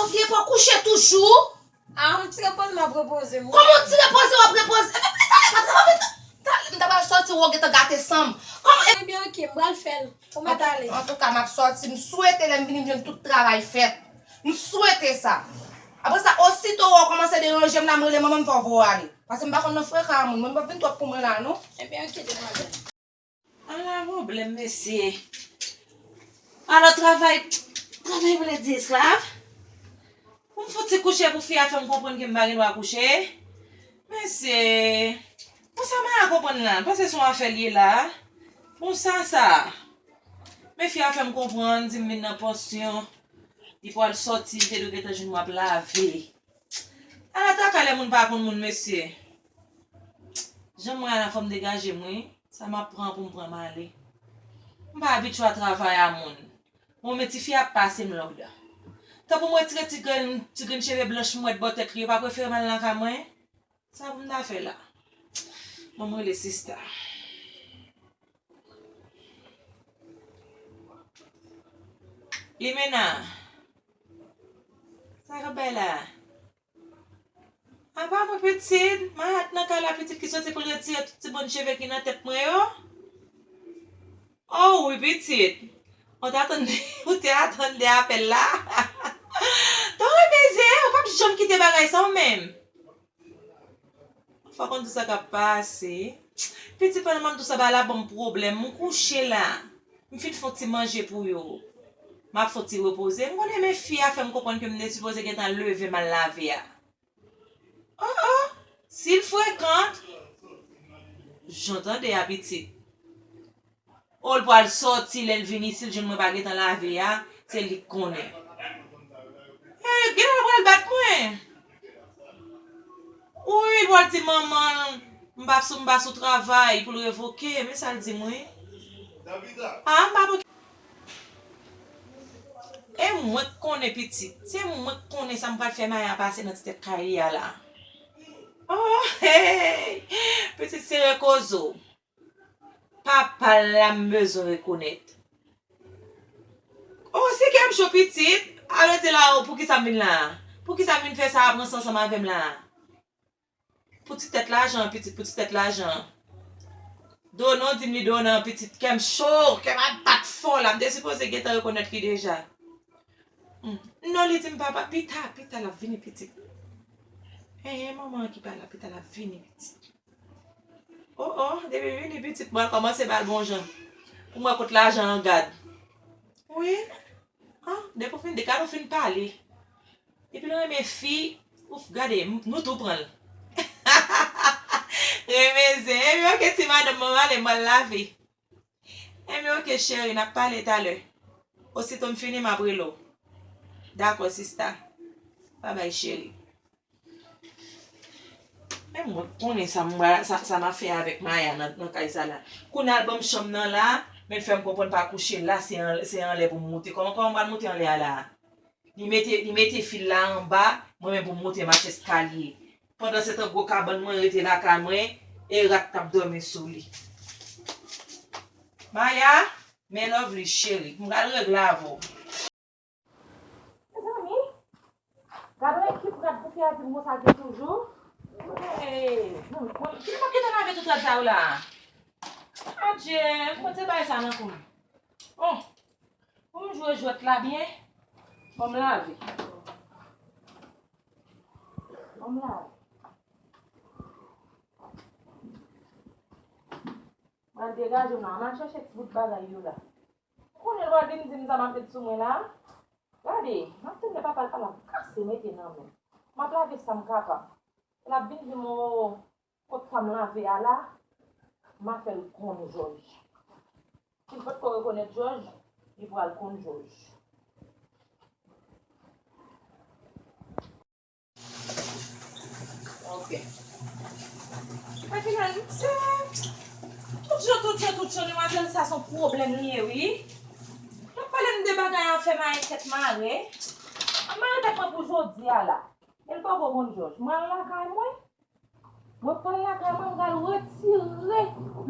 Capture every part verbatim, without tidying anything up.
Vye pa w kouche toujou? A, m ti repoze, m ap repoze m. Kòman w ti repoze, w ap repoze? Epi, epi, talè, pa travay, talè, m ta pral sòti, w gentan gate san m. Kòman? Ebyen, oke, m pral fè l. Ou mèt ale. Antouka, m ap sòti, m swete lè m vini, m jwenn tout travay fèt. M swete sa. Apre sa, osito w kòmanse deranje m la, m rele manman m, fò w voye w ale. Paske m pa konn nan frekan a moun, mwen m p ap vin twòp pou mwen la, non. Ebyen, oke, demwazèl. Ala pwoblèm, mesye. Alò, travay, travay vle di esklav? Pou m fouti kouche pou fi a fè m konprann ke m pa gen dwa kouche? Mesye, bon, sa m a konprann la, m panse se yon afè l ye la. Bon, sa, sa. Men fi a fè m konprann, di m vin nan pansyon, li pral sòti, li te dwe gentan jwenn m ap lave. Ala traka lè moun pa konn moun, mesye. Jan m wè a la, fò m degaje m, wi. Sa m ap pran pou m pran m ale. M pa abitye a travay a moun. Bon, men tifi ap pase m lòd. Tanpri m retire ti grenn, ti grenn cheve blanch mwèt bò tèt li, yo pa prefere m al nan kay mwen? Sa pou m ta fè la? Bon, m rele sista. Limena, sa k ap bay la? Apa mwen pitit, Mayat nan kay la pitit ki soti pou l retire tout ti bann cheve ki nan tèt mwen yo? Oh wi pitit, ou te atann, ou te atann de apèl la? Tande mesye, ou p ap janm kite bagay sa w menm. Fò konn tout sa k ap pase. Pitit, pandan m ap di w sa, bagay la ban m pwoblèm. M kouche la. M fin fè yon ti manje pou yo. M ap fè yon ti repoze. M konnen men fi a fè m konprann ke m te sipoze gentan leve m al lave a. Oh, oh. Si l frekan, jan tande a pitit. O, l pral sòti, lè l vini, si l jwenn mwen pa gentan lave a, se li k konnen. E, genlè l pral bat mwen. Wi, l pral di manman l, m pa sou, m pa sou travay, pou l revoke, men sa l di m wi. A, m pa pou. E mwen k konnen pitit, se mwen k konnen sa m pral fè Maya pase nan ti tèt kay li a la. Oh, hey! Pitit sere kozo. Papa l la m bezwen rekonèt. Oh, si kè m cho pitit, al rete la, oh, poukisa m vin la a? Poukisa m vin fè sa a, pran san ansanm avè m la a? Pou ti tèt lajan an, pitit, pou ti tèt lajan an. Donnen w di m li donnen an, pitit, kè m cho, kè m ap bat fò la, m te sipoze gentan rekonèt li deja. Hmm. Non, li di m papa, pita, pita l ap vini, pitit. Enhen, manman an ki pa la, pita l ap vini, pitit. Oh, oh, depi vini pitit, mwen kòmanse ba l bon jan. Pou mwen kot lajan an gad. Wi. Ah, depi w fin, depi w fin pale. Depi l renmen fi, ouf, gade, m-, nou tou pran l. Renmen zen. Ebyen, oke, ti madanm, mwen ale, mwen al lave. Ebyen, oke, cheri, n ap pale talè. Osito m fini, m ap rele w. Dakò, sista. Babay, cheri. Men mwen konnen sa m pral, sa, sa m ap fè avèk Maya nan, nan kay sa la. Kounye a l ban m chanm nan la, men l fè m konprann pa kouche la, se an, se anlè pou m moute. Kòman, kòman m pral moute anlè a la a? Li mete, li mete fil la anba, mwen menm pou m moute mach eskalye. Pandansetan gwo kabann mwen rete lakay mwen, e rat k ap dòmi sou li. Maya, men Lovely cheri, m pral regle avè w. Mezanmi, gad yon ekip rad pou fè a di m konsa gen toujou. Hey, hmm, mwen, ki lè m ap gentan lave tout rad sa yo la? Adje, mwen te bay sa nan kou m. Oh, pou m jwe jwèt la byen, ban m lave. Ban m lave. Mwen degaje m la, m al chèche ti bout bagay yo la. Kounye l pral vin di m sa m ap met sou mwen la. Gade, m ap tande papa l pale ap kase mete nan men. M ap lave sa m kapab. L ap vin di m, o, kot sa m lave a la, m a fè l konn jòj. Si l potko rekonèt jòj, li pral konn jòj. Ok. Mwen te di, se tout jan, tout jan, tout jan, demwazèl sa se yon pwoblèm li ye, wi. L ap pale m de bagay afè mare tèt mare. Mare tèt mwen pou jodi a la. E l poko konn jòj. Mwen al lakay mwen. Mwen pral lakay mwen, m pral retire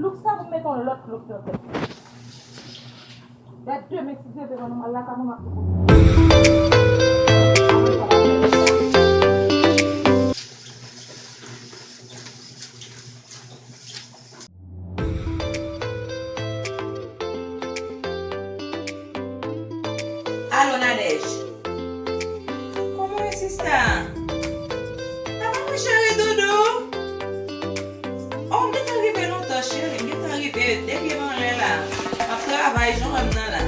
look sa pou m mete yon lòt look nan tèt mwen. Dat demen, si Dye vle, mwen al lakay mwen, m ap tou konn. Nadège. Kòman w ye, sista? Sa va, mon cheri doudou? Oh, m gentan rive lontan, cheri. M gentan rive, de pye m anlè la. M ap travay, jan w wè m nan la.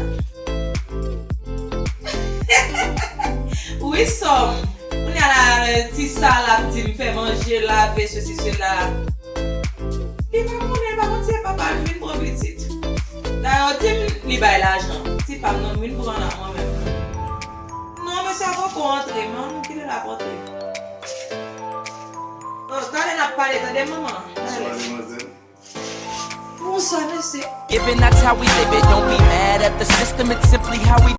Wi, sè m. Kounye a la, ti sa l ap di m fè manje, lave, sesi, sela. Li pa konnen, pa konn si se papa l vin pran pitit. Dayè, di m li bay lajan. Ti pa m nan vin pran la, mwen menm. Non, mesye a poko antre, men nou kite l ap antre. Oh, talè n ap pale, tande, manman? Talè. Bonswa, demwazèl. Bonswa, mesye. Given that's how we live it, don't be mad at the system, it's simply how we